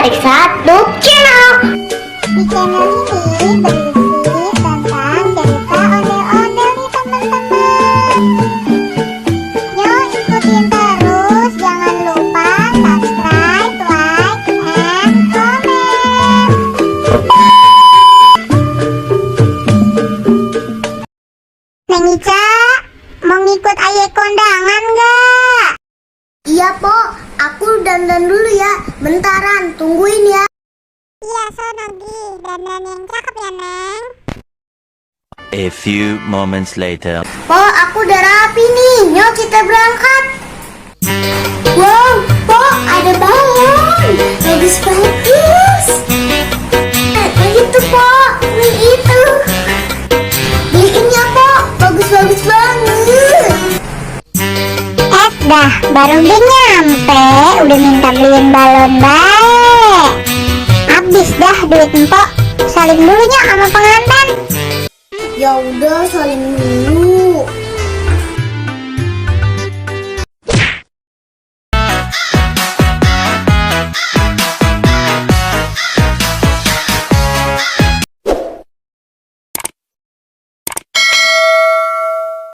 Ariksa Tube Channel. Di channel ini berisi tentang cerita ondel-ondel nih teman-teman. Yuk ikutin terus, jangan lupa subscribe, like, and comment. Neng Ica, mau ngikut Aye kondangan nggak? Iya, Po. Aku dandan dulu ya. Bentaran, tungguin ya. Iya, Sonogi. Dandan yang cakep ya, Neng. A few moments later. Po, aku udah rapi nih. Yuk kita berangkat. Wow, Po, ada balon. Bagus-bagus. Itu, Po. Ini itu. Beliin ya, Po. Bagus-bagus banget. Dah, baru udah nyampe, udah minta beliin balon baik. Habis dah duit empok. Salim dulunya sama pengantin. Ya udah, salim dulu.